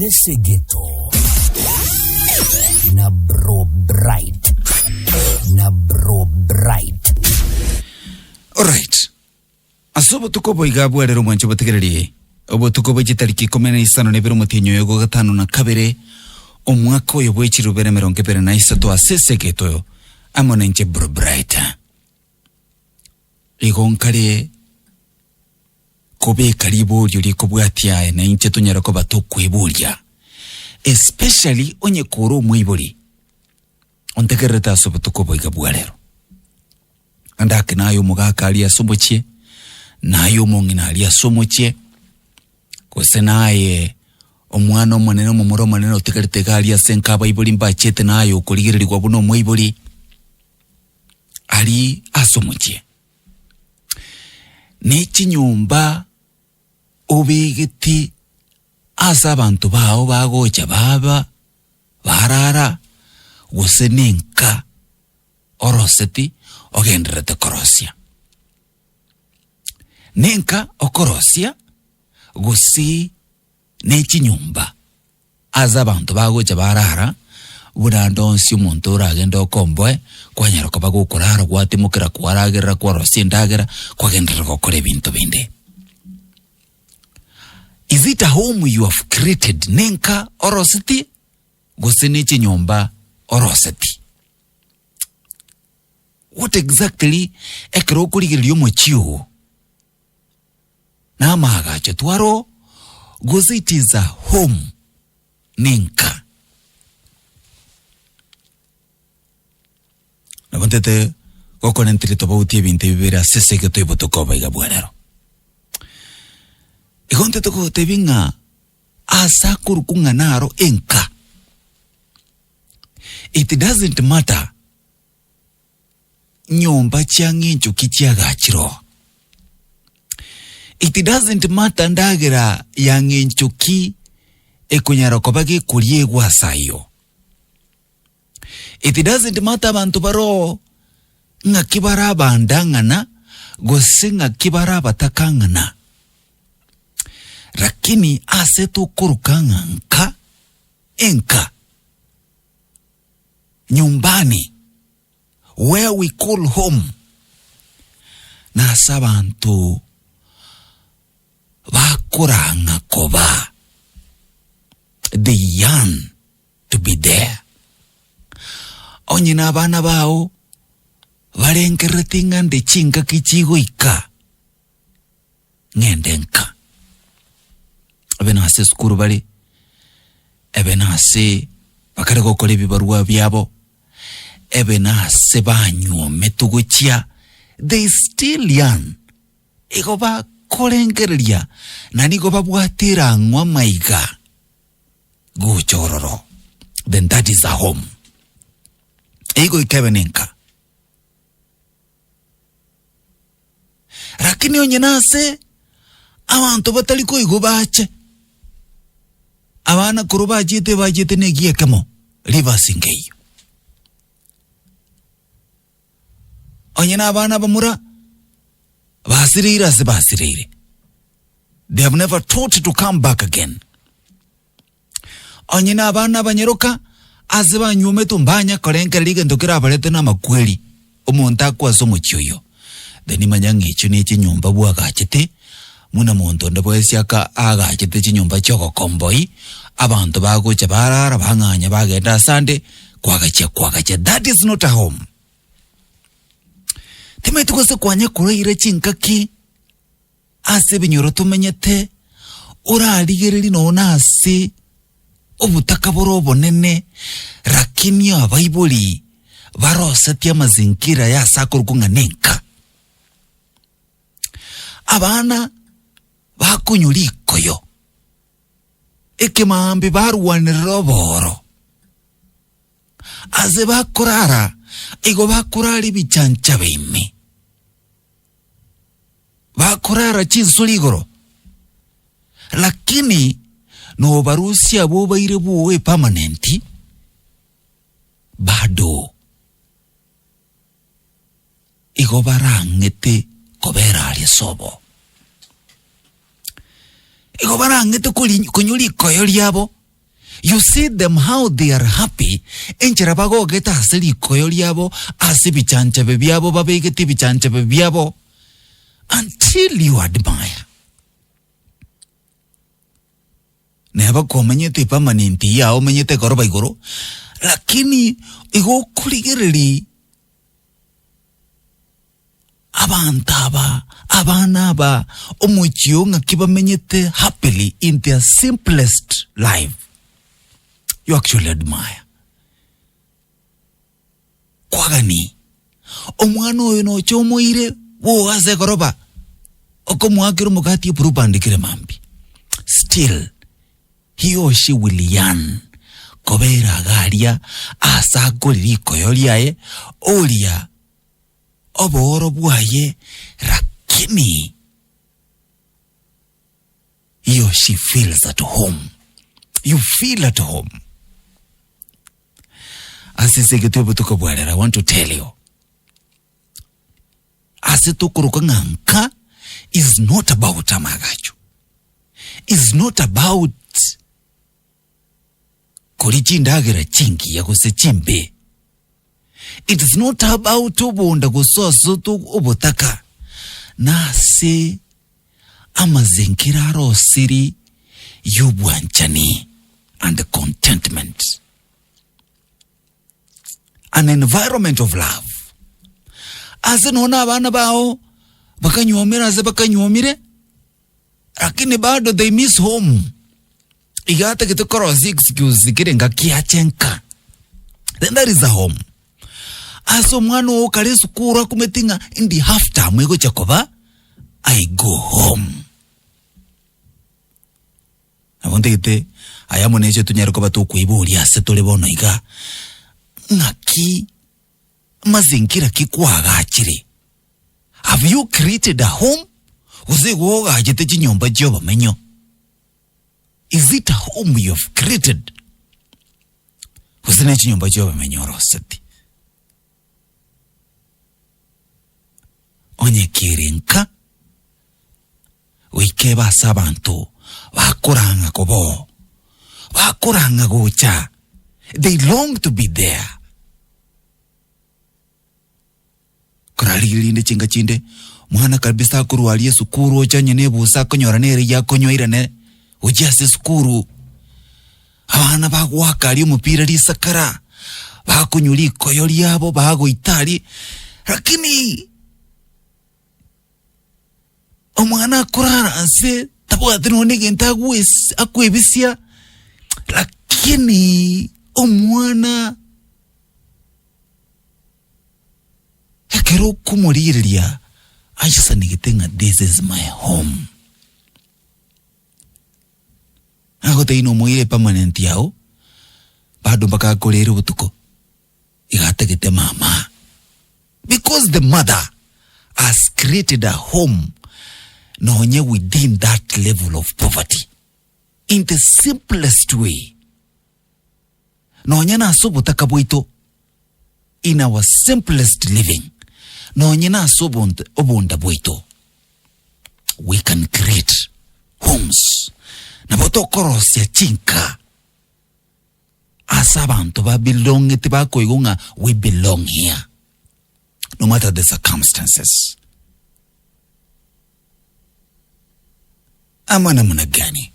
Nesegeto na Bro Bright na Bro Bright. Alright. Ase obotuko boiga bwarero omwancho botegererie obotuko bwe chitariki ikomi na isano na ibere omotienyi oyo gwa gatano na kabere omwaka oyo bwe chirubere emerongo ebere na isato ase esegeto amo nenche Bro Bright. Igo nkare kobeka riborio rikobwatia aye na inche tonyare koba tokweboria, especially onye kore omoibori ontegererete ase obotuko obo iga bwa rero. Ande ake naye omogaka aria ase omochie, naye omong'ina aria ase omochie, gose naye omwana omonene omomura omonene otigarete iga aria ase enka abaibori mbachete naye okorigererigwa buna omoibori, aria ase omochie. Ne chinyomba obegete ase abanto bao bagocha baba barara, gose nenka oroseti ogendererete korosia. Nenka okorosia gose ne chinyomba. Ase abanto bagocha barara, buna ande onsi omonto oragende okomboe, kwanyara koba gokorara gwatimokera kwaragerera kwarosia endagera, kwagenderera gokora ebinto binde. Is it a home you have created? Nenka orosetie gose ne chinyomba orosetie? What exactly ekero okorigereria omochie oo? Namaagacho twaro, gose it is a home, nenka. Nabo ntete gokorentire tobauti ebinto ebi bire ase ase egeto obotuko obo iga bwa rero. Igo ntete gogotebi ng'a ase akorokwa ng'a naro enka, it doesn't matter nyomba chia ng'encho ki chiagachire oo. It doesn't matter ndagera ya ng'encho ki ekonyara koba gekoriegwa ase ayio. It doesn't matter abanto bare oo ng'aki bare abandang'ana gose ng'aki bare abatakang'ana. Lakini ase tokoroka ng'a nka, enka, nyumbani, where we call home, nase abanto bakorang'a koba, they yearn to be there. Onye na abana bao barengerereti ng'a nde chingaki chigoika ng'ende nka, ebe nase esukuru bare, ebe nase bakare gokora ebibarua biabo, ebe nase banywometwe gochia, they still yearn, igo bakorengereria na nigo babwate erang'o amaiga gocha ororo, then that is a home. Egoika ebe nenka. Lakini onye nase abanto batari koigwa bache, abana korwa bachiete bachiete na egiya ekemo, rivers nkeiyo. Onye na abana abamura, basireire ase basireire, they have never taught to come back again. Onye na abana abanyaroka, ase banywometwe mbanya korengereria egento kerabarete namakweri, omonto akwe ase omochie oyio. Then manya ng'a echio ne chinyomba bwagachete, buna monto onde bwensi aka agachete chinyomba chiogokomboi, abanto bagocha barara bang'anya bagenda asande, kwagachia kwagachia, that is not a home. Timanyeti gose kwanya koraira chingaki. Ase ebinyoro tomenyete, orarigererie nonya nase obotaka bore obonene, rakini abaibori barosetie amazingira y'ase akorokwa ng'a nenka. Abana bakonywa rikoyo, ekemaambia barwanerera obooro, ase bakorara igo bakorara ebichanchabe ime. Bakorara chinsuri igoro, lakini nobarusie abwo obaire bwoe permanent, bado igo barang'ete kobera aria sobo. Igo barang'ete kori konywa rikoyo riabo. You see them how they are happy, enchera bagogete ase rikoyo riabo, ase ebichanchabe biabo babegete ebichanchabe biabo, until you admire. Neba kwamanyete epermanent yao omenyete ekoroba igoro, lakini igo okorigereria Abanto aba, abana aba, omochie oo ng'aki bamenyete happily in their simplest life. You actually admire. Kwagani, omwana oyo nocha omoire boa ase egoroba, okomoakera omogati eblue band kere mambia. Still, he or she will yearn kobera iga aria ase akore rikoyo riaye, oria obooro bwaye rakini he or she feels at home. You feel at home. Ase ense eke tobotuko bwa rero, I want to tell you. Ase tokoroka ng'a nka is not about amagacho. Is not about koria chindagera chingiya gose chimbe. It is not about obonda gose ase obotaka, nase amazenkero arosiri y'obwanchani and contentment. An environment of love. Ase nonya na abana bao bakanywomire ase bakanywomire, lakini bado they miss home. Iga atagete korosia excuse kere ngaki ache nka. Then that is a home. Ase omwana oo kare esukuru akumeti ng'a indi half term egocha koba, I go home. Nabo ntagete aya amo neche tonyare koba tokoiboria ase tore bono iga, ng'aki mazingira ki kwagachire? Have you created a home? Gose igo ogachete chinyomba chia obomenyo? Is it a home you have created? Gose ne chinyomba chia obomenyo oroseti? Onye kere nka, goika ebe ase abanto bakorang'a koba oo, bakorang'a gocha, they long to be there. Korarigereria rinde chinka chinde, omwana kabisa akorwa aria esukuru ocha onye na ebusa akonyora nere eyio akonywa airane gochia ase esukuru. Abana bagoaka aria omopira risakara, bakonywa rikoyo riabo bagoita aria, lakini omwana akorara nse tabwati nonya na egento agwesi akoebisia, lakini omwana. Ekero okomorigereria achisanegete ng'a this is my home. Agotebia nomoire permanent yao, bado mpaka akorere obotuko, iga atagete mama. Because the mother has created a home nonye within that level of poverty in the simplest way. Nonye nase obotaka bwaito, in our simplest living, nonye nase obonto obonda bwaito, we can create homes. Nabo tokorosia chinka ase abanto ba belongeti bakoigwa ng'a we belong here, no matter the circumstances. Ama namna gani?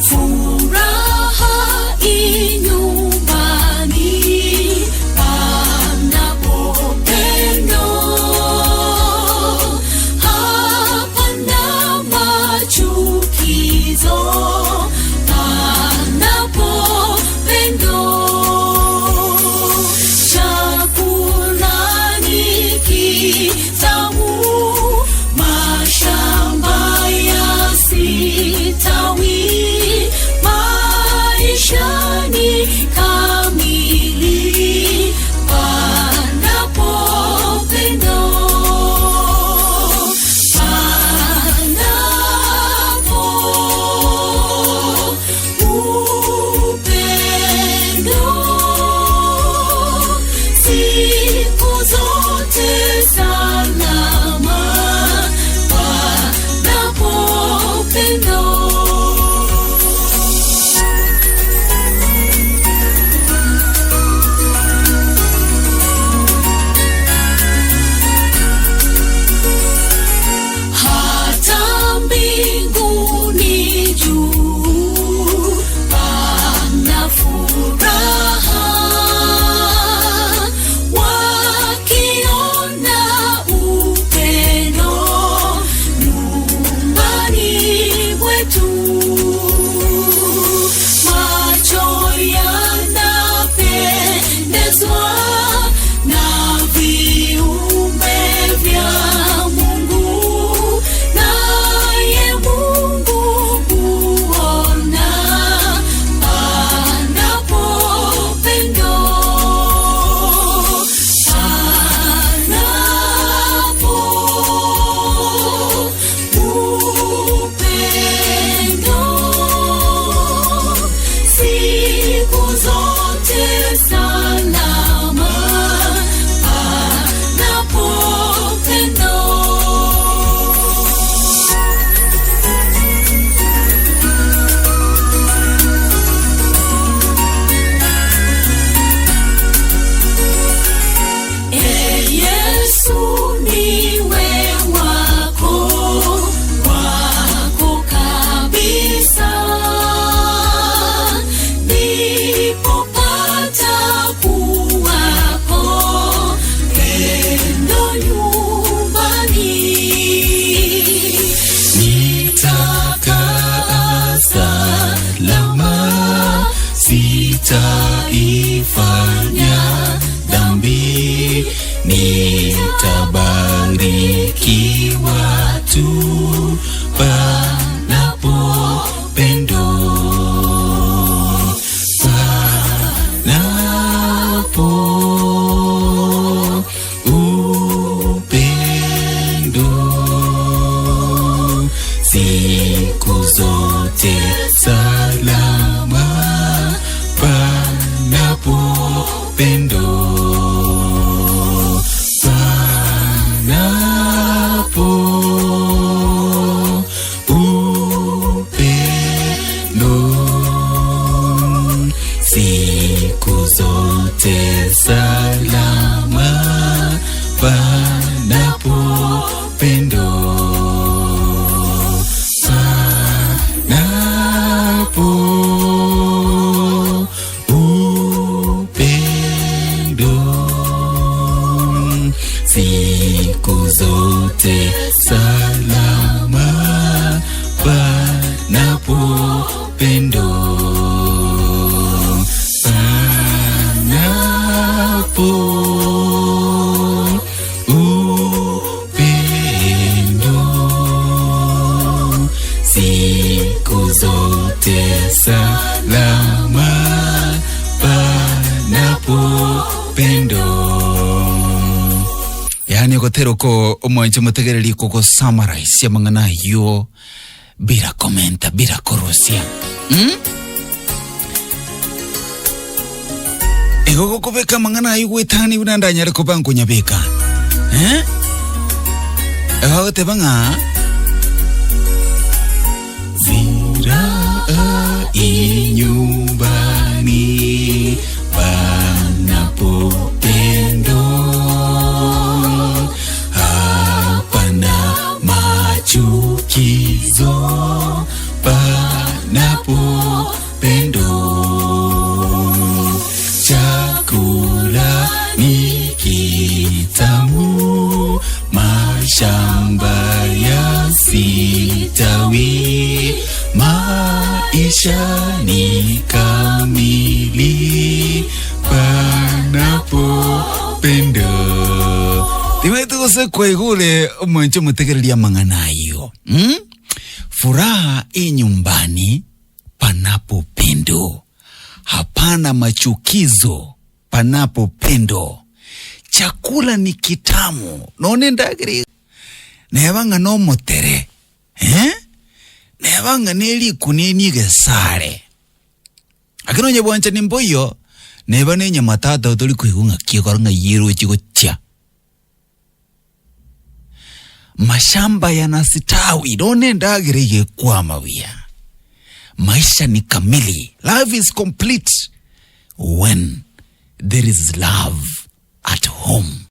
Furaha inyumbani panapo pendo. Ikiwa tu panapo pendo, panapo upendo, siku zote salama, panapo pendo, panapo upendo, siku zote salama, panapo pendo, panapo upendo, siku zote salama, panapo pendo, panapo upendo, siku zote salama, panapo pendo. Yaani ogotera oko omwanche motegereri kogosummarize amang'ana ayio bila komenta bila korusia Igo gokobeka amang'ana ayio gwetani buna ndanyare koba nkonyabeka eh? Igo agoteba ng'a Furaha inyumbani panapo pendo, hapana machukizo panapo pendo, chakula ni kitamu, mashamba yasitawi, maisha ni kamili panapo pendo. Timaete gose kwaigure omwanche omotegereria amang'ana ayio Furaha i nyumbani panapo pendo, hapana machukizo panapo pendo, chakula ni kitamu, nonye endagera neba ng'a nomotere eh? Neba ng'a nerikuni egesare. Lakini onye bwanchani mboiyo, neba nenyama tata otori koigwa ng'aki ekero ng'ai eroche gochia. Mashamba yanasitawi, bono endagera iga ekwama buya. Maisha ni kamili, life is complete when there is love at home.